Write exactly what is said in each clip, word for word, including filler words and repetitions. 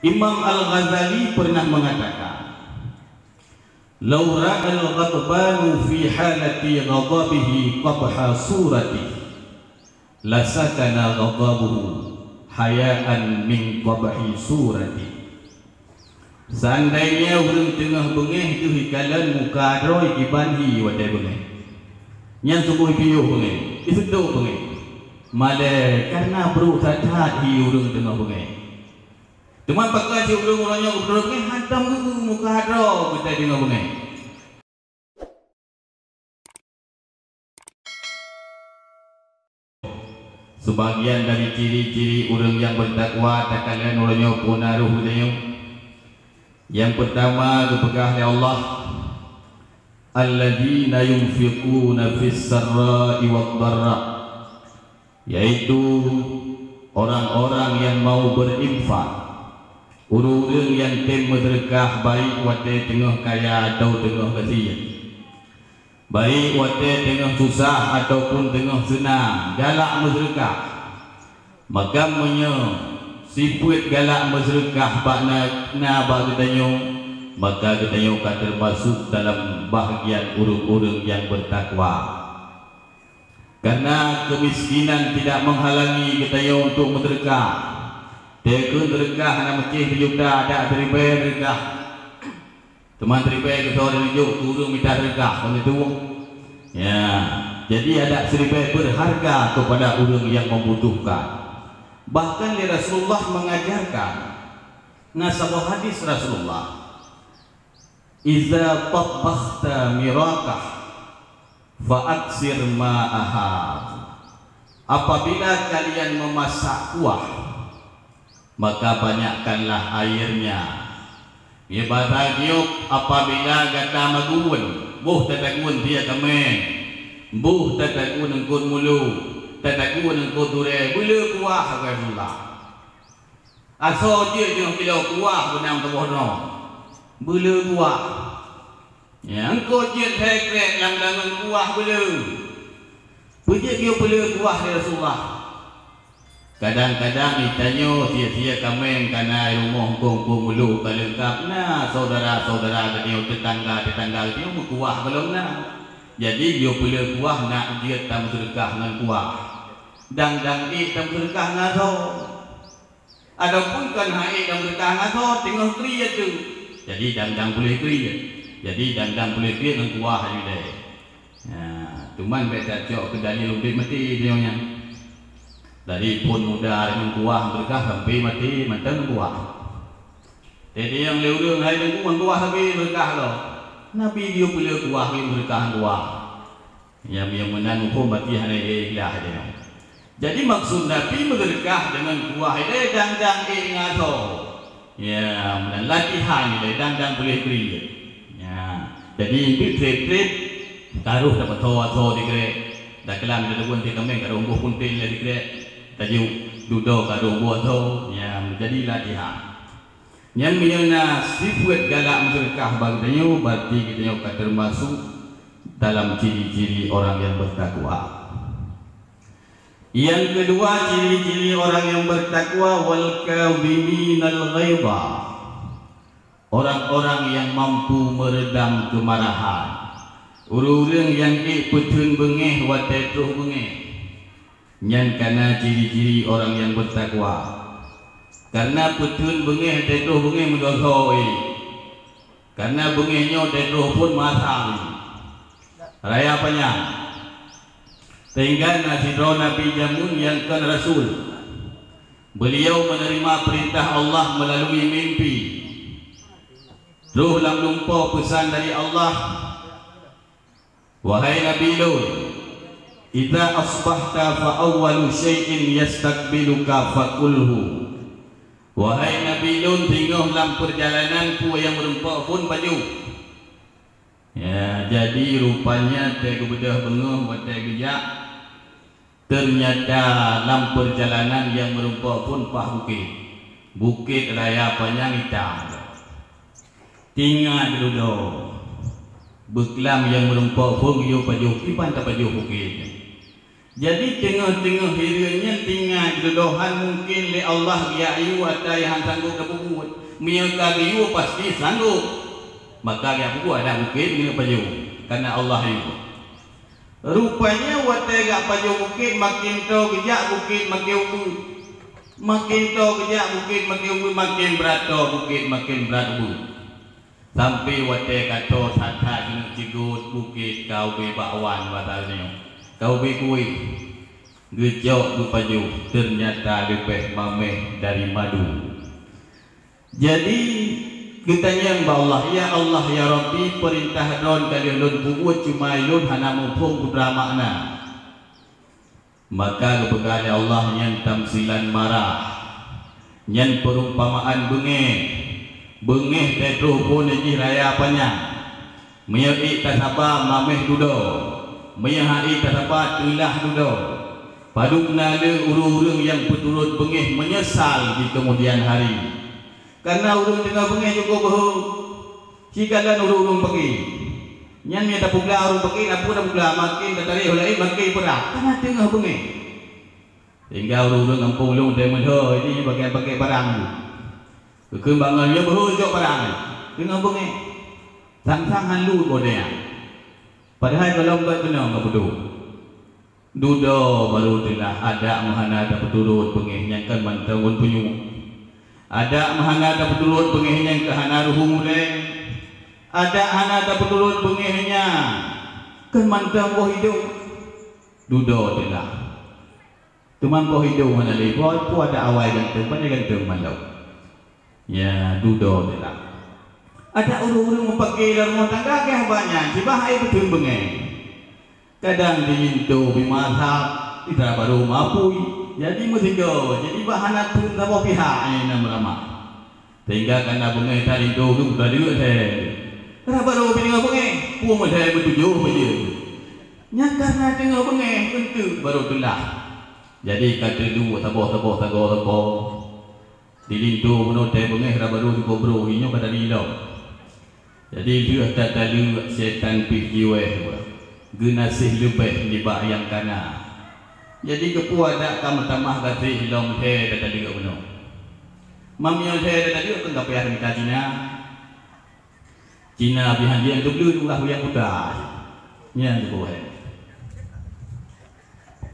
Imam Al-Ghazali pernah mengatakan, "Lau ra'al ghadbanu fi halati ghadabihi qabha surati, lasakana ghadabuhu haya'an min qabhi surati." Seandainya ureuëng teungoh beungéh teuh ikalon muka droe kiban hi watée beungéh, nyan sunggoh piôh beungéh, iseudok beungéh. Malée kareuna brok that-that hi ureuëng teungoh beungéh. Teuma pakon cit ureuëng uroe nyoe geubrok beungéh hántom geu muka droe geutanyoe beungéh. Sebagian dari ciri-ciri ureuëng nyang beutakwa takalon uroe nyoe peue na roh geutanyoe. Nyang peurtama geupeugah lé Allah, "Alladzina yunfiquna fis sarra'i wad dharra," yaitu orang-orang yang mau berinfak, ureuëng-ureuëng nyang tem meuseudeukah baik watée teungoh kaya atawa teungoh gasien. Baik watée teungoh susah ataupun teungoh seunang, galak meuseudeukah. Maka meunyoe sifeuet galak meuseudeukah bak na, na bak geutanyoe, maka geutanyoe ka teumasok dalam bahagian ureuëng-ureuëng nyang beutakwa. Karena kemiskinan tidak menghalangi geutanyoe untuk meuseudeukah. Teukheun seudeukah hana meucéh sijuta, adak siribée seudeukah. Teuma siribée geusoe jijok keu ureuëng mita seudeukah, kon itu. Ya, jadi adak siribée berharga kepada ureuëng yang membutuhkan. Bahkan lé Rasulullah mengajarkan, na saboh hadis Rasulullah, "Iza tabbakhta miraqah, fa aksir ma'aha." Apabila kalian memasak kuah, maka banyakkanlah airnya. Nibak sagiop apabila gata magun, boh tatagun sie kaméng, boh tatagun eungkot mulu, tatagun eungkot durée, beule kuah, kheun Rasulullah. Asoe jeuet jinoe kilo kuah beunang tuboh droe. Beule kuah. Nyang keu jeuet hai krek lam dangon kuah beule. Peue jeuet keu beule kuah lé Rasulullah. Kadang-kadang itanyoe sie-sie kaméng kana i rumoh kong-kong mulu ka leungkab na syedara-syedara geutanyoe, tetangga-tetangga geutanyoe meukuah gohlom na. Jadi, geuyue beule kuah nak jeuet tameuseudeukah ngon kuah. Dang-dang ék tameuseudeukah ngon asoe. Ataupun kon han ék tameuseudeukah ngon asoe, teungoh kriet tu. Jadi dang-dang puléh kriet. Jadi dang-dang puléh kriet ngon kuah laju deh. Nah, cuman bék tacok keu dalil udeb maté tanyoe nyan. Dari phon muda ngon kuah meuseudeukah sampai maté mantong ngon kuah. Jadi nyang lé ureuëng hai ngon kuah sabe meuseudeukah lo. Nabi geuyue puléh kuah geuyue meuseudeukah ngon kuah. Nyang, nyang meunan muphom berarti hana ikhlas nyoe. Jadi maksud Nabi meuseudeukah deungon kuah ilée dang-dang ék ngon asoe. Ya, meunan latihan ilée dang-dang puléh kriet. Ya. Jadi, enteuk treb-treb, ka roh tapeutoe asoe di krek. Dakeulam di deungon ti kaméng ka roh boh punten lé di krek. Tajok dudoe ka roh boh asoe. Ya, jadi latihan. Nyan meunyoe na sifeuet galak meuseudeukah bak geutanyoe, berarti geutanyoe ka teumasok dalam ciri-ciri orang yang bertakwa. Yang kedua, ciri-ciri orang yang bertakwa, wal kadhiminal ghaidha. Orang-orang yang mampu meredam kemarahan. Ureuëng-ureuëng nyang ék peutheun beungéh watée troh beungéh. Nyan kana ciri-ciri orang nyang beutakwa. Kareuna peutheun beungéh teutroh beungéh meudosoi. Kareuna beungéh nyoe teutroh phon masa. Raya panyang. Sehingga na sidroe nabi jameun nyang kon rasul. Beliau menerima perintah Allah melalui mimpi. Troh lam lumpoe peusan dari Allah, "Wahai Nabi lôn, idza asbahta fa awwalu syai'in yastaqbiluka fakulhu." Wahai Nabi lôn, singoh lam peurjalanan peue nyang meurumpok phon pajoh. Ya, jadi rupanya watée geubeudôh beungoh watée geujak, ternyata lam peurjalanan nyang meurumpok phon paih bukét. Bukét raya panyang itam. Tingat dudoe, beuklam nyang meurumpok phon geuyue pajoh kiban tapajoh bukét. Jadi, teungoh-teungoh hireuen nyan tinggai dudoe, han mungken lé Allah geuyue ata nyang han sanggob tapeubuet. Meunyoe ka geuyue, pasti sanggob. Maka geupeubuet adak bukét ngon pajoh, kareuna Allah yue. Rupanya watée geupajôh bukét, maken toe geujak bukét maken ubeut. Maken toe geujak bukét maken ubeut, maken brat toe bukét maken brat ubeut. Sampai watée ka toe that-that geuneuk ceugot bukét ka ubé bakwan basa nyoe. Ka ubé kueh. Geucok geupajôh, teunyata leubeh maméh dari madu. Jadi, geutanyong bak Allah, "Ya Allah, ya Rabbi, peurintah droe ka lheueh lôn peubuet, cuma ulôn hana muphom peue makna." Maka geupeugah lé Allah, "Nyan tamsilan marah, nyan peurumpamaan beungéh. Beungéh teutroh phon jih raya panyang. Meunyoe ék tasaba, maméh dudoe. Meunyoe han ék tasaba, teulah dudoe. Padub na le ureuëng-ureuëng nyang peuturot beungéh meunyeusal di keumudian hari." Kareuna ureuëng teungoh beungéh jukôb beuhe. Sikalon ureuëng-ureuëng peuke. Nyan meunyoe tapeugla ureuëng peuke, na peue tapeugla, maken tatarek u laén, maken peurah. Kareuna teungoh beungéh. Sehingga ureuëng-ureuëng gampông lôn teumeulhö ini bagian pakai barang tu. Keukeuen bangon nyoe beuhe jok barang. Teungoh beungéh. Sang-sang han lut bôh nyan. Padahai gohlom gét keunong ka beudôh. Dudoe barô teulah, adak meuhana tapeuturot beungéh nyan kan mantong ngon punyueng. Adak meuhana tapeuturot beungéh nyan keu hana ruhueng ulée. Adak hana tapeuturot beungéh nyan kan mantong boh idong. Dudoe teulah. Teuma boh idong hana lé boh, peue adak awai gantong, pane gantong malom. Ya, dudoe teulah. Adak ureuëng-ureuëng meupaké lam rumoh tangga gah banyak, sibah hai beuteun beungéh. Kadang di linto bi masak, di dara barô mapui. Jadi meusigoe, jadi bah hana theun saboh pihak nyang na meuramah. Sehingga kana beungéh that linto tu buta deuk lé. Dara barô bi deungoe beungéh, peue meuhai meutujoh beujeuet. Nyan kana deungoe beungéh, eunteuk barô teulah. Jadi ka teuduek saboh-saboh sagoe-sagoe. Di linto bunoe tée beungéh raba dua sigoe broh, inyoe ka tadi lom. Jadi lheueh tataleuek, setan pih jiwéh geunaséh leubeh nibak nyang kana. Jadi keupeue adak ka meutamah gaséh lom lhée tataleuek bunoe. Meunyoe lhée tataleuek kon ka payah mita Cina. Cina pih han jiék teubleuet ulah uyang buta. Nyan teupeue hai.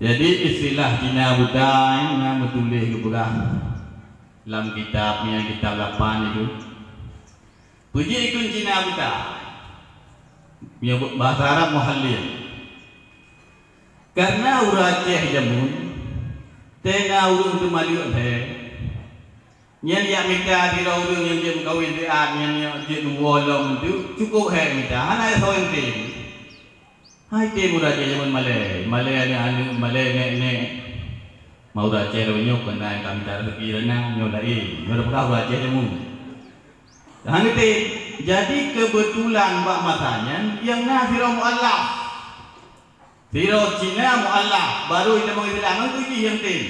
Jadi istilah Cina buta nyan na meutuléh geupeugah lam kitab, nyan kitab lapan itu. Peue jih ikheun Cina buta? Nyan bahasa Arab muhallim. Karena ureuëng Aceh jameun, teuh na ureuëng teumaleuek lhée, nyan jak mita sidroe ureuëng nyang jeuet meukawen siat, nyan nyang jeuet tuwoe lom tu, cukôp hék mita, hana soe nyang tem. Hai tem ureuëng Aceh jameun malée, malée aneuëk-aneuëk, malée nék-nék. Ma ureuëng Aceh lagée nyoe keunan ka mita raseuki reunang, nyoe laén, nyoe tapeugah ureuëng Aceh jameun. Hana tem. Jadi keubeutulan bak masa nyan, nyang na sidroe mualaf. Sidroe Cina mualaf, barô jitamong Islam, ngon jih nyang tem.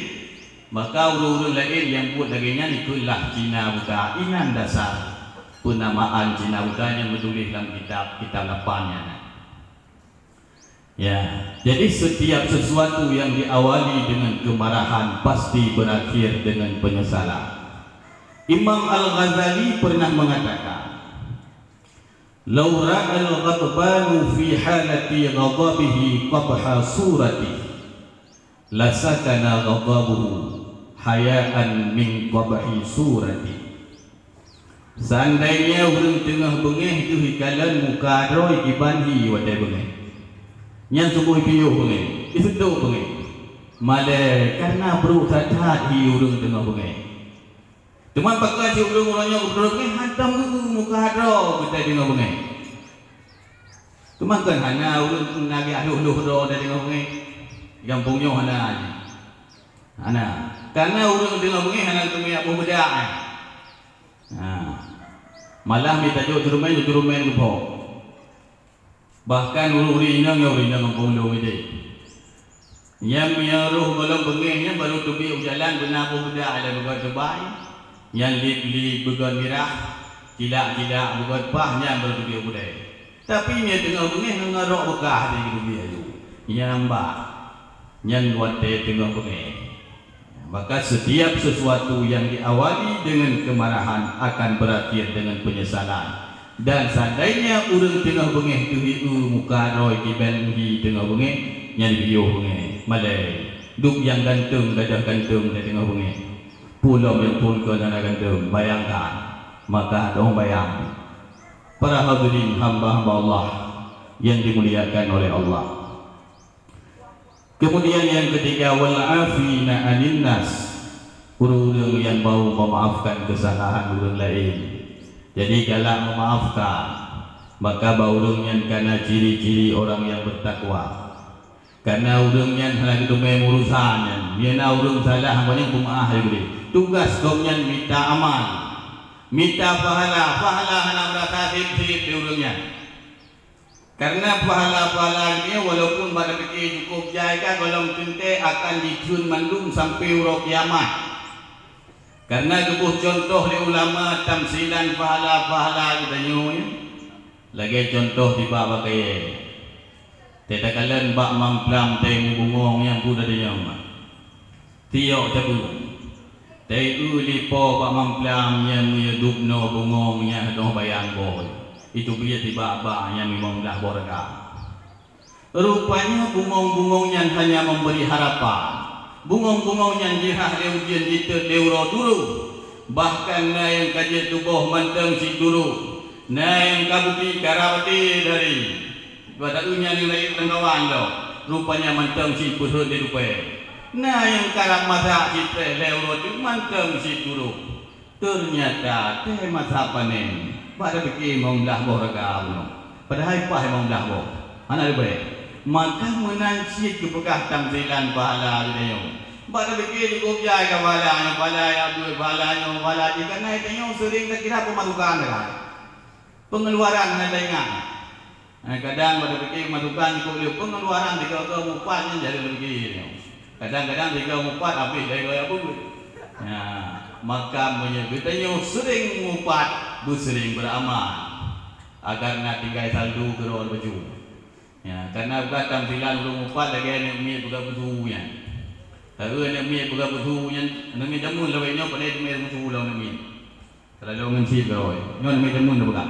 Maka ureuëng-ureuëng laén nyang buet lagée nyan ikheun lah Cina buta. Inan dasar peunamaan Cina buta nyang meutuléh lam kitab, kitab lapan nyan. Ya, jadi setiap sesuatu yang diawali dengan kemarahan pasti berakhir dengan penyesalan. Imam Al-Ghazali pernah mengatakan, "Lau ra'al ghadbanu fi halati ghadabihi qabha surati, lasakana ghadabuhu haya'an min qabhi surati." Seandainya ureuëng teungoh beungéh teuh jikalon muka droe kiban hi watée beungéh, nyan suboh piôh beungéh, jiseutôt beungéh. Malée kareuna brok that-that hi ureuëng teungoh beungéh. Teuma pakon cit ureuëng uroe nyoe geupeudroe beungéh hántom geu muka droe geutai teungoh beungéh. Teuma kon hana ureuëng na geujak lhôh-lhôh droe geutai teungoh beungéh. Gampông nyoe hana jih. Hana. Kareuna ureuëng teungoh beungéh hana geuteumé jak boh beudak nyan. Ha. Malah mita jok ceureumen, jok ceureumen geuphok. Bahkan ureuëng-ureuëng inong nyang ureuëng inong gampông lôn idéh. Nyan meunyoe roh gohlom beungéh nyan barô teubiet u jalan beuna boh beudak lé beugöt teubai. Nyan lip-lip beugöt mirah, cilak-cilak beugöt pah nyan barô teubiet u keudée. Tapi meunyoe teungoh beungéh ngon rok beukah di teubiet aju. Nyan mbak. Nyan watée teungoh beungéh. Maka setiap sesuatu yang diawali dengan kemarahan akan berakhir dengan penyesalan. Dan seandainya ureuëng teungoh beungéh teuh ié muka droe kiban hi teungoh beungéh, nyan piôh beungéh. Malée, duek nyang ganteng gadôh ganteng di teungoh beungéh. Peue lom nyang phon keu hana ganteng, bayangkan. Maka dong bayang. Para hadirin hamba-hamba Allah yang dimuliakan oleh Allah. Kemudian yang ketiga, wal afina anin nas, ureuëng-ureuëng nyang mau memaafkan kesalahan ureuëng lain. Jadi galak memaafkan, maka bak ureuëng nyan kana ciri-ciri orang yang bertakwa. Karena ureuëng nyan hana geuteumé urusan nyan, meunyoe na ureuëng salah, hana nyang peumaáh lé. Tugas gobnyan mita amal, mita pahala, pahala hana meurasa sép-sép di ureuëng nyan. Karena pahala-pahala nyoe walaupun bak tapike cukup jai ka, gohlom teuntée akan jikheun mandum sampai uroe kiamat. Karena geuboh contoh lé ulama tamsilan pahala-pahala geutanyoe nyoe, lagée contoh tibak bak kayée. Teuh takalon bak mamplam teuh mubungong nyang buda deunyoe. Tiok cabeueng. Teuh eu lipo bak mamplam nyang meuyeudup noe bungong nyang hanoh bayang boh. Itu biet tibak bak nyang limong blaih boh ragam. Rupanya bungong-bungong nyan hanya memberi harapan. Bungong-bungong nyan jirah lé ujeuen jiteuet lé uroe duru. Bahkan na nyang ka jeuet tuboh mantong cit duru. Na nyang ka buti karab até dari. Bak taeu nyan nyang laén lam kawan lom, rupanya mantong cit peuheuet lé rupée. Na nyang karab masak cit preh lhée uroe teuk mantong cit turôh. Teunyata teuh masa panen, bak tapike limong blaih boh ragam nyoe. Padahai paih limong blaih boh, hana leubeh. Maka meunan cit geupeugah tamsilan pahala geutanyoe. Bak tapike cukup jai ka pahala nyoe, pahala nyang abui, pahala nyoe, pahala jih, karena geutanyoe seuring takira peumasukan, kan? Pengeluaran hana taingat. Nah, kadang bak tapike masukan jikôb lé pengeluaran tiga keu mupat nyan jadi lagi. Kadang-kadang tiga mupat habéh dari gaya pun. Nah, maka meunyoe geutanyoe seuring mupat, beuseuring beuramal, agar na tinggai saldo keudroe baju. Ya, karena bukan tamsilan ureuëng mupat lagée aneuk miet peugah busu nyan. Taeu aneuk miet peugah busu nyan, aneuk miet jameun lawét nyoe pandai teumé busu lom aneuk miet. Kalau lôn ngon cit droe, nyoe aneuk miet jameun peugah.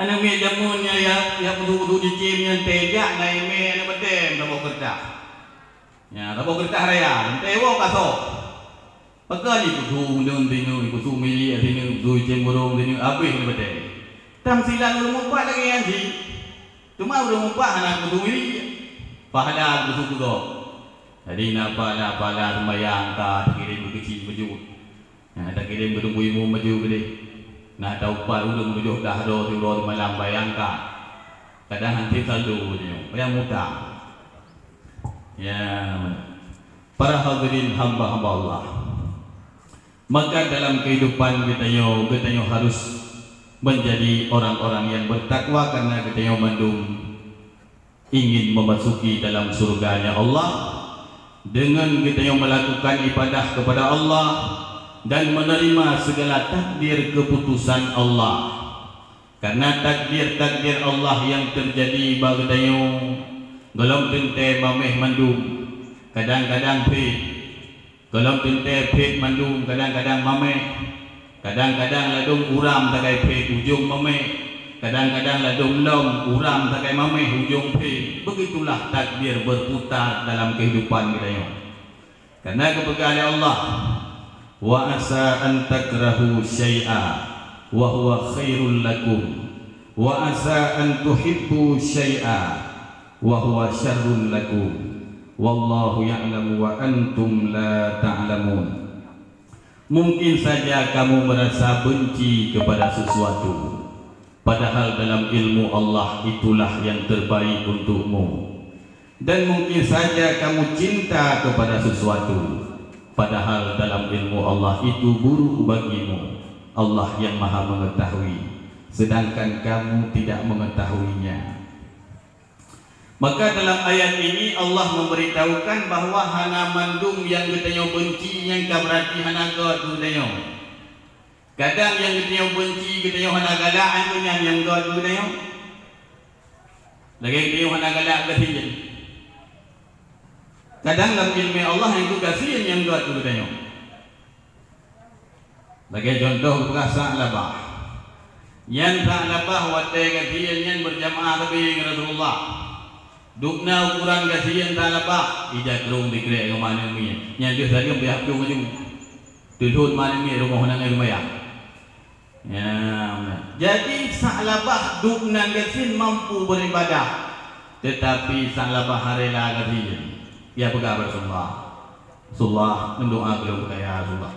Aneuk miet jameun nyan ya, ya busu-busu cicém nyan teuh jak na imé aneuk batém saboh keureutah. Nya, saboh keureutah raya, teuh woe ka soe. Pakon ibusu uneun sineuk, ibusu milék sineuk, ibusu cicém burông sineuk, habéh nibak batém. Tamsilan ureuëng mupat lagée nyan cit. Teuma ureuëng mupat hana ibusu milék. Pahala ibusu keu gob. Jadi na pahala-pahala seumayang ka takirém keu keuchik beujeuet. Nah, takirém keu teungku imum baju keudeh. Nah, taupat ureuëng tujoh blah droe siuroe simalam, bayangkan. Kadang han sép saldo nyoe, payah mutang. Ya, para hadirin hamba-hamba Allah. Maka dalam kehidupan geutanyoe, geutanyoe harus menjadi orang-orang yang bertakwa karena geutanyoe mandum ingin memasuki dalam surganya Allah dengan geutanyoe melakukan ibadah kepada Allah dan menerima segala takdir keputusan Allah. Karena takdir-takdir Allah yang terjadi bak geutanyoe, gohlom teuntée maméh mandum, kadang-kadang phét, gohlom teuntée phét mandum, kadang-kadang maméh. Kadang-kadang ladôm uram sagai phét ujong maméh, kadang-kadang ladôm lom uram sagai maméh ujong phét. Begitulah takdir berputar dalam kehidupan geutanyoe. Karena geupeugah lé Allah, "Wa asa an takrahu syai'a wa huwa khairul lakum, wa asa an tuhibbu syai'a wa huwa syarrul lakum, wallahu ya'lamu wa antum la ta'lamun." Mungkin saja kamu merasa benci kepada sesuatu, padahal dalam ilmu Allah itulah yang terbaik untukmu. Dan mungkin saja kamu cinta kepada sesuatu, padahal dalam ilmu Allah itu buruk bagimu. Allah yang Maha Mengetahui, sedangkan kamu tidak mengetahuinya. Maka dalam ayat ini Allah memberitahukan bahwa hana mandum nyang geutanyoe benci nyan ka berarti hana gét keu geutanyoe. Kadang nyang geutanyoe benci, geutanyoe hana galak, nyan nyang gét keu geutanyoe. Lagée geutanyoe hana galak geutanyoe. Kadang lam ileumèe Allah nyang geugasien nyang gèt keu geutanyoe. Lagèe cuntoh geupeugah Sa'labah. Nyan Sa'labah watèe gasien nyan beurjamaah sabe ngon Rasulullah. Dubna ukoran gasien Sa'labah, ija krông sikrek ngon manéh miet. Nyan deuh saleuem payah plueng aju. Teulhon manéh miet rumoh nangèe seumayang. Ya, jadi Sa'labah dubna gasien mampu beribadah, tetapi Sa'labah harela gasien. Ia peugah bak Rasulullah, "Rasulullah, neudoa keu lôn kaya Rasulullah.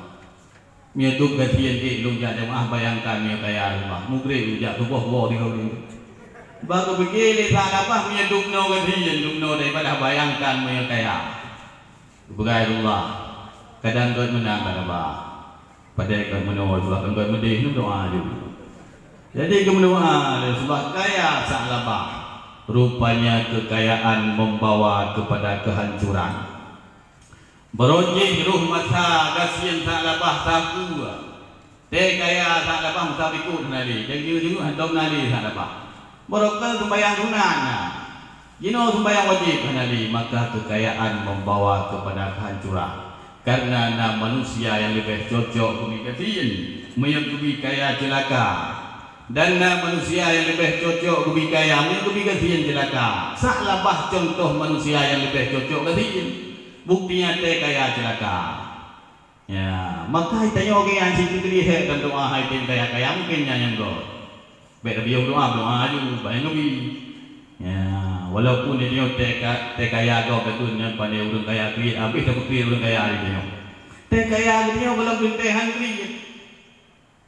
Meunyoe dub gasien ék lôn jak jamaah, bayangkan meunyoe kaya Rasulullah. Mugreb lôn jak tuboh woe di lôn." Baru pike lé Sa'labah meunyoe dubnoe gasien, dubnoe daripada bayangkan meunyoe kaya. Geupeugah Rasulullah, "Kadang gèt meunan Sa'labah. Padahai gèt meunoe Rasulullah, kan gèt meudeh, neudoa aju." Jadi geumeudoa lé Rasulullah kaya Sa'labah. Rupanya kekayaan membawa kepada kehancuran. Barô jih roh masa gasien Sa'labah sapeue. Tée kaya Sa'labah meusabe ikot hana lé, dan jeuet-jeuet hantom na lé Sa'labah. Barokon seumbahyang sunat na. Jinoe seumbahyang wajéb hana lé, maka kekayaan membawa kepada kehancuran. Karena na manusia nyang leubeh cocok geubi gasien, meunyoe geubi kaya ceulaka. Dan na manusia nyang leubeh cocok geubi kaya, meunyoe geubi gasien ceulaka. Sa'labah contoh manusia nyang leubeh cocok gasien. Buktinya tée kaya ceulaka. Ya, maka tanyoe geuh nyang siti teulihat dalam doa hai tem kaya-kaya mungken nyan nyang gob. Bék tabiyong doa, doa aju, bangai neubi. Ya, walaupun tanyoe teka-, teuka kaya gob takheun nyan pandai ureuëng kaya kriet, habéh tapeukriet ureuëng kaya di tanyoe. Teuka kaya di tanyoe gohlom teuntée han kriet.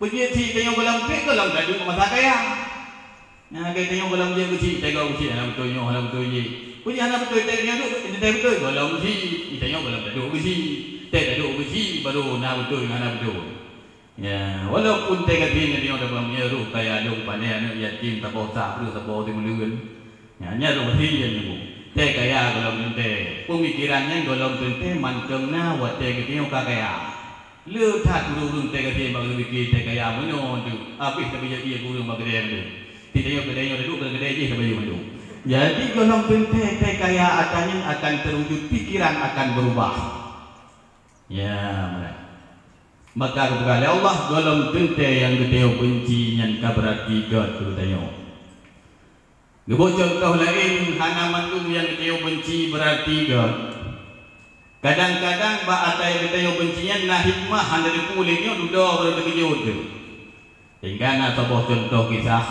Peujeuet si tanyoe gohlom kriet, gohlom taduek masa kaya. Nyang lagée tanyoe gohlom jeuet keuchik, teuga keuchik hana beutôi nyoe, hana beutôi jih. Peue jih hana beutôi, teuga tanyoe duek, teuntée beutôi, gohlom si, tanyoe gohlom taduek keuchik. Teuka taduek keuchik, baru na beutôi, hana beutôi. Ya, walaupun teuka gasien nyoe tabang meunyoe roh kaya lôn, pané aneuëk yatim, saboh sak breueh, saboh teumeuleuën. Ya, nyan roh gasien nyoe. Teuka kaya gohlom teuntée. Peumikeran nyan gohlom teuntée mantong na watée geutanyoe ka kaya. Le that ureuëng-ureuëng teuka gasien bak geupike teuka kaya meunyoe tu, habéh tapeujeuet ié ureuëng bak keudée tu. Titanyoe keudée nyoe duek keudée jih tabayeue mandum. Jadi gohlom teuntée teuka kaya ata nyan akan teuwujud pikeran akan beurubah. Ya, meunan. Maka geupeugah lé Allah, gohlom teuntée nyang geutanyoe beunci nyan ka beurati gét keu geutanyoe. Geuboh cuntoh laén, hana mandum nyang geutanyoe beunci beurati gét. Kadang-kadang bak ata nyang geutanyoe beunci nyan na hikmah hana teupeue lé nyoe dudoe barô teukeujot teuh. Hingga na saboh cuntoh kisah.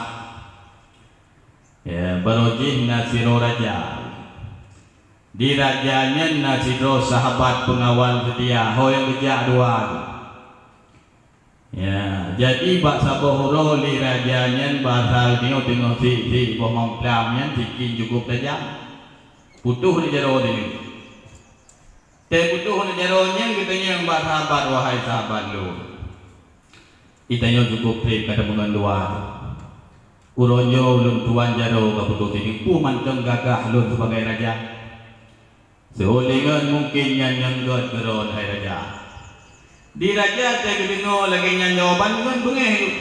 Ya, barô jih na sidroe raja. Di raja nyan na sidroe sahabat peungawal seutia, ho nyang geujak dua tu. Ya, jadi bak saboh uroe lé raja nyan basa geutanyoe teungoh sik-sik boh mamplam nyan sikin cukôp tajam. Putôh di jaroe teuh. Tée putôh di jaroe nyan geutanyong bak sahabat, "Wahai sahabat lôn, geutanyoe cukôp treb ka tameungon dua tu. Uroe nyoe ulôn tuan jaroe ka putôh sineuk, peue mantong gagah lôn sibagai raja. Seuhôi lé ngon mungken nyan nyang gét keu droen, hai raja." Di raja tée geudeungoe lagée nyan jawaban ngon beungéh lom.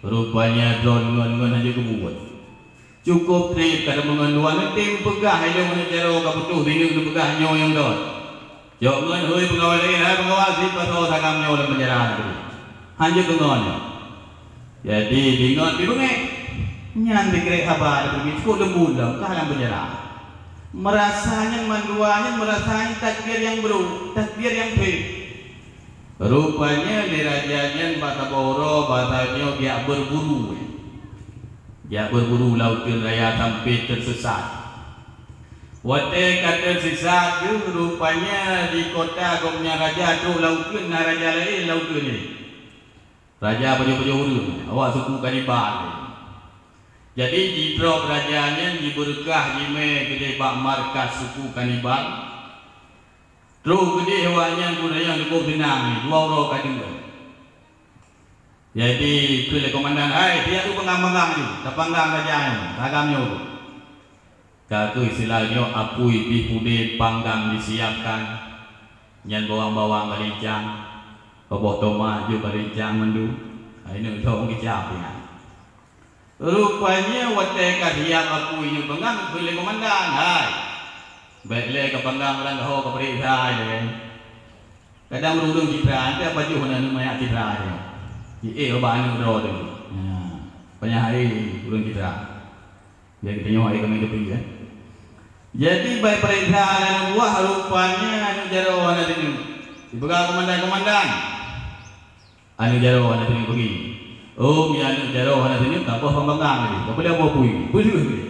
Rupanya droen ngon-ngon hana jeuet keubuet. Cukôp treb ka tameungon dua, neutem peugah ilôn aneuk jaroe ka putôh sineuk, neupeugah nyoe nyang gét. Cok ngon hôi peungawai laén, hai peungawai, sipasoe sagam nyoe lam penjara teuh. Hanjeuet keu ngon nyoe. Jadi, deungon pih beungéh. Nyan sikrek haba teubiet cukôp leumbut lom, ka lam penjara. Meurasa nyan mandua nyan meurasa nyan takdir nyang brôk, takdir nyang phét. Rupanya lé raja nyan bak saboh uroe basa nyoe geujak berburu. Geujak berburu lam uteuen raya sampai teusesat. Watée ka teusesat geuh, rupanya di kota gobnyan raja trok lam uteuen na raja laén lam uteuen nyan. Raja pajoh-pajoh ureuëng, awak suku kanibal. Jadi jidrob raja nyan jibeureukah jimé keudeh bak markas suku kanibal. Trok keudeh awak nyan geutanyoe cukup seunang, dua uroe ka deungon. Jadi kheun lé komandan, "Hai, siap peunggang-peunggang ju, tapanggang raja nyoe, sagam nyoe." Ka kheueh sila nyoe apui pih pude panggang disiapkan, nyan bawang-bawang ka lincang, boh tomat ju ka lincang mandum, hai neuk thong kicap nyan. Rupanya watée ka siap apui nyoe peunggang, kheun lé komandan, "Hai, Bèk lé ka panggang ureueng ka ho ka peuriksa lé. Kadang ureueng-ureueng citra, teuh pajoh aneuk manyak citra nyoe. Ji éh ubak aneuk droe teuh. Nyan, panyang hai ureueng citra. Jadi geutanyoe hai kami teupeu, ya. Jadi bèk peuriksa aneuk buah, rupanya aneuk jaroe hana teungeut. Dipeugah komandan-komandan. Aneuk jaroe hana teungeut peugah. Oh, meunyo aneuk jaroe hana teungeut, ka boh panggang tadi. Ka peuleueh boh pui. Peuleueh tadi.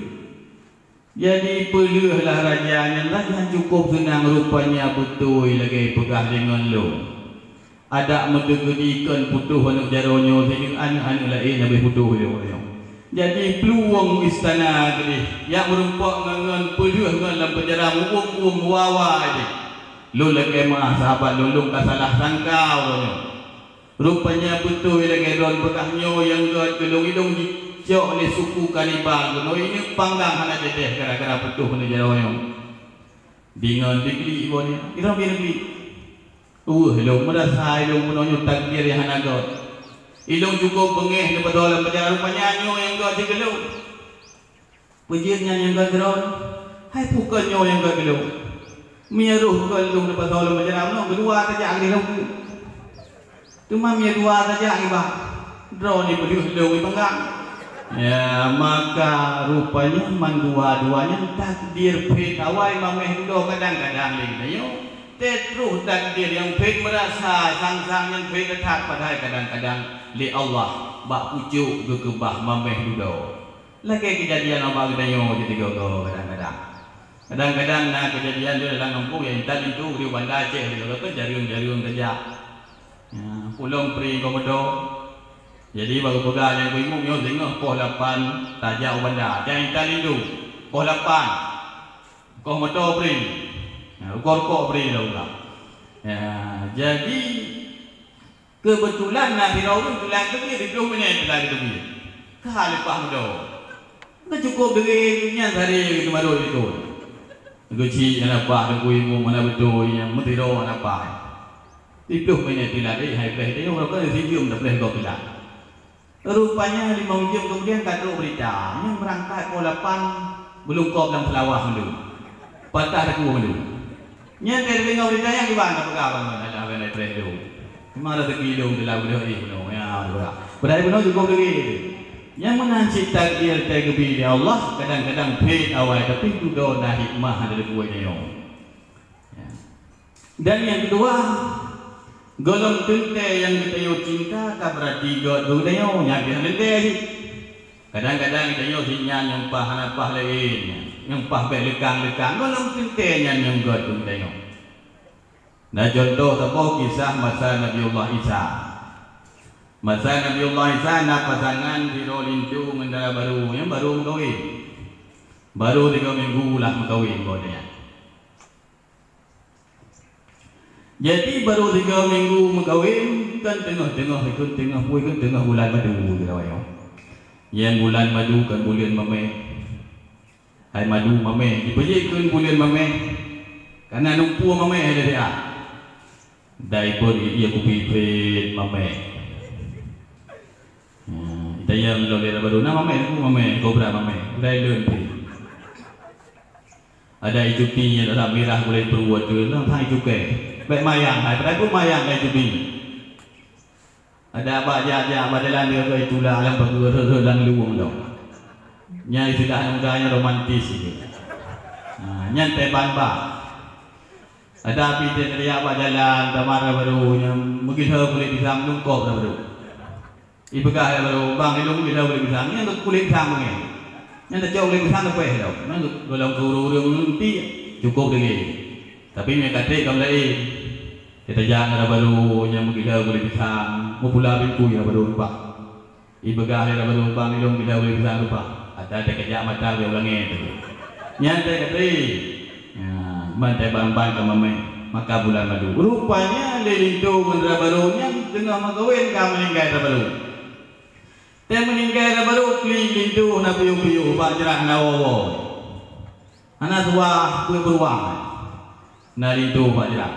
Jadi peuleueh lah raja nyan, raja nyan cukôp seunang, rupanya beutôi lagèe peugah deungon lôn. Adak meuteukeudi kon putôh aneuk jaroe nyoe, sineuk aneuk-aneuk laén habéh putôh lé nyoe. Jadi plueng istana keudéh, jak meurumpok ngon, ngon peuleueh ngon lam penjara, meu-uem-uem wawa jih. Lôn lakèe meu'ah sahabat lôn, lôn ka salah sangka uroe nyoe. Rupanya beutôi lagèe droen peugah nyoe nyang gèt keu lôn, ilôn jicok lé suku kanibal keunoe, ineuk panggang hana jadeh gara-gara putôh aneuk jaroe nyoe. Deungon diklik iboh nyan, ilôn pih neuklik. Weueh, ilôn meurasa ilôn bunoe nyoe takdir nyang hana gèt. Ilôn cukôp beungéh neupadub lam penjara, rupanya nyoe nyang gèt keu lôn. Peue jeuet nyan nyang gèt keu droen? Hai peue kon nyoe nyang gèt keu lôn? Meunyo roh kon lôn neupasoe lam penjara, meunoe keudua tajak keudéh lôn. Teuma meunyo dua tajak nibak, droeneuh peuleueh lôn i panggang. Ya, maka rupanya mandua-dua nyan takdir phét awai maméh dudoe, kadang-kadang lé geutanyoe. Teutroh takdir nyang phét meurasa sang-sang nyan phét that, padahai kadang-kadang lé Allah bak pucôk geukeubah maméh dudoe. Lagèe keujadian ubak geutanyoe jeuet sigoe-goe kadang-kadang. Kadang-kadang na keujadian di dalam gampông nyang intat linto di Banda Aceh, di lôn kan jareueng-jareueng tajak. Ya, pulang pri keu moto. Jadi bak geupeugah nyang keu imeum nyoe singoh poh lapan tajak u Banda. Nyang intat linto poh lapan. Koh moto pri. Ya, rukok-rukok pri dah ulah. Ya, jadi Keubeutulan na sidroe ureueng teulat teubiet, siplôh minèt teulat teubiet. Ka leupah meudoe. Ka cukôp deungon nyan sabe geuteumaro likot. Geuchik hana paih, teungku imeum hana beutôi, nyang meusidroe hana paih. Siplôh minèt teulat, eh, hai preh, tanyoe uroe ka sijeuem tapreh gob teulat. Rupanya limong jeuem keumudian ka trok beurita, nyan beurangkat poh lapan, beulungkôb lam seulawah mandum. Patah takue mandum. Nyan teudeungoe beurita nyan kiban tapeugah bangon, "Alah, hana preh lôn. Memang raseuki lôn teulah beudôh jih bunoe, ya, beurah." Padahai bunoe cukôp deungon. Nyang meunan cit takdir teugeubri lé Allah, kadang-kadang phét awai, tapi dudoe na hikmah dari buet nyoe. Ya. Dan nyang keudua, gohlom teuntèe nyang geutanyoe cinta ka beurati gèt keu geutanyoe, nyan pih hana teuntèe cit. Kadang-kadang geutanyoe cit nyan nyang paih hana paih laén, nyang paih bèk leukang-leukang, gohlom teuntèe nyan nyang gèt keu geutanyoe. Na cuntoh saboh kisah masa Nabiullah Isa. Masa Nabiullah Isa na pasangan sidroe linto ngon dara barô, nyang barô meukawen. Barô tiga minggu lah meukawen, boh nyan. Jadi, barô tiga minggu meukawen, kan teungoh-teungoh, ikheun teungoh peue, ikheun teungoh bulan madu, di awai nyoe. Nyang bulan madu kan buleuen maméh. Hai madu maméh, jipeujeuet kheun buleuen maméh. Kana numpue maméh lé siat. Dai pun ié kupi phet maméh. Hmm, itanyong lôn lé dara barô, "Na maméh, na maméh, kobra maméh, dai lôn pih." Ada icupi nyang rasa mirah gulai peuruwot tu, nang sang icukai. Bèk mayang hai, padahai pun mayang ka icupi. Ada bak jak-jak bak jalan dia ke itula lam pageue rhot-rhot lam luwong dong. Nyan istilah muda nyan romantis itu. Ha, nyan teuh ban bak. Ada pih teuh teuliak bak jalan, tamara barô nyan meugila kulét pisang lungkôb dah barô. Ipeugah lé barô, "Bang, ilôn gila kulét pisang." Nyan kulét pisang beungéh. Nyan tacok kulét pisang leupah lom. Nyan golom keu ureueng-ureueng ngon pih cukôp deungö. Tapi meunyo ka trép ka meulaén. Teutajak ngon barô nyang meugila kulét pisang, meupula bingkui barô leupah. Ipeugah lé barô, "Bang, ilôn gila kulét pisang leupah." Ata teukeujak mata geuh u langét. Nyan teuh ka trép. Nyan, ban teuh ban-ban ka maméh, maka bulan madu. Rupanya lé linto ngon dara barô nyan teungoh meukawen ka meuninggai dara barô. Teuh meuninggai dara barô, klik linto na piôh-piôh, bak jrat na woe-woe. Hana suah peue beuruang. Na linto bak jrat.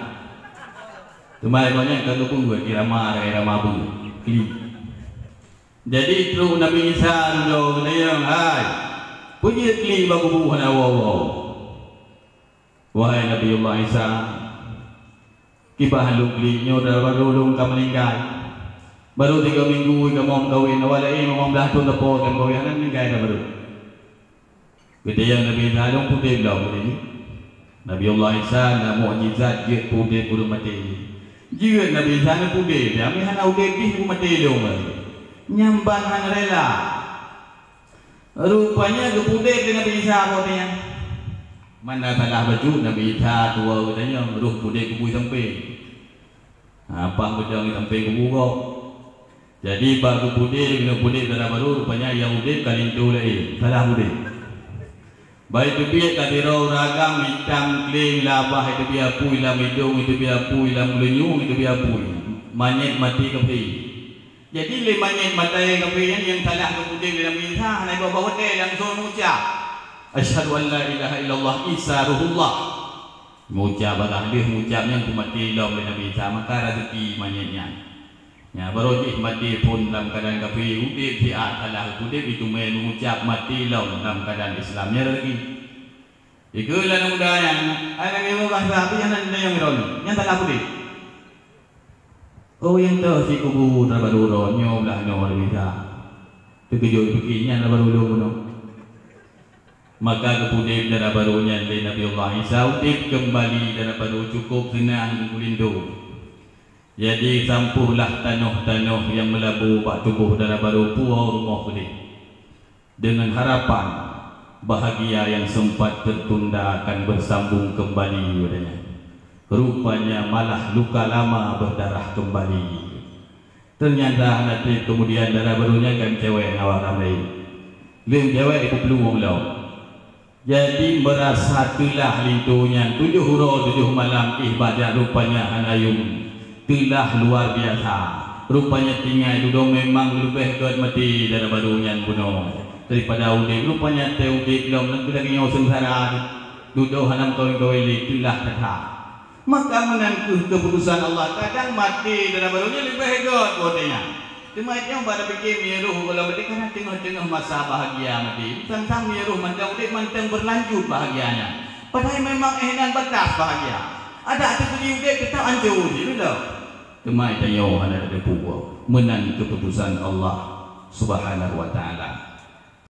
Teuma gobnyan ka geupeubuet irama, irama beuh. Klik. Jadi trok Nabi Isa dudoe geutanyong, "Hai, peue jeuet klik bak kubu hana woe-woe?" Wahai Nabiullah Isa, kiban lôn klik nyoe dara barô lôn ka meuninggai. Barô tiga minggu kamoe meukawen, awai laén limong blaih thôn teupeu kamoe meukawen, hana meuninggai dara barô. Geutanyong Nabi Isa, "Lôn peuudeb lom?" Nabiullah Isa na mukjizat jeuet peuudeb ureuëng maté. Jeuet Nabi Isa na peuudeb, tapi hana udeb jih peumaté lôn. Nyan ban hana rela. Rupanya geupeuudeb lé Nabi Isa watée nyan. Mana salah bacut Nabi Isa tuwoe geutanyong, roh peuudeb geupui sampéng. Ha, paih beudang sampéng kubu gob. Jadi, bak geupeuudeb, geupeuudeb dara barô, rupanya nyang udeb ka linto laén, salah udeb. Bak teubiet ka sidroe ureuëng agam, itam, kleng, labah, teubiet apui lam idong, teubiet apui lam geulinyueng, teubiet apui. Manyét maté kafé. Jadi, lé manyét maté kafé nyan nyang salah geupeuudeb lé Nabi Isa, hana iboh-boh watée langsung meuucap, "Asyhadu an la ilaha illallah Isa ruhullah." Meucab bagaih deuh meucab nyan peumaté lom lé Nabi Isa, maka raseuki manyét nyan. Nyan barô jih maté phon lam keuadaan kafé, udeb siat salah udeb, itu meucab maté lom lam keuadaan Islam, nyan raseuki. Dikeue lé aneuk muda nyan, ai lagée bubasa, tapi hana neutanyong droeneuh, nyan salah udeb. Oh, nyang toh si kubu dara barô droe nyoe blah noe Nabi Isa. Teukeujot pike nyan dara barô lôn bunoe. Maka geupeuudeb dara barô nyan lé Nabiullah Isa, udeb keumbali dara barô cukôp seunang geulinto. Jadi, sampôhlah tanoh-tanoh nyang meulabô bak tuboh dara barô puwoe rumoh keudeh. Deungon harapan bahagia nyang seumpat teutunda akan beusambong keumbali watée nyan. Rupanya malah luka lama beudarah keumbali. Teunyata hana treb keumudian dara barô nyan ka meucewek ngon awak ramé. Lheueh meucewek ipeuplueng lom. Jadi, meurasa teulah linto nyan tujoh uroe tujoh malam, éh, bajak rupanya hana yuem. Teulah luar biasa. Rupanya tinggai dudoe memang leubeh gét maté dara barô nyan bunoe daripada udeb. Rupanya teu udeb lom lagée nyoe seungsara. Dudoe hana meukawen-kawen lé, teulah that-that. Maka meunan kheueh keuputosan Allah, kadang maté dara barô nyan leubeh gét watée nyan. Teuma nyang bak tapike meunyoe roh gohlom maté, kana teungoh-teungoh masa bahagia maté. Sang-sang meunyoe roh mantong udeb, mantong beulanjut bahagia nyan. Padahai memang éh nan batas bahagia. Adak teukeudi udeb teutap ancô jih, beutôi? Teuma tanyoe hana tateupeue, meunan keuputosan Allah Subhanahu wa Taala.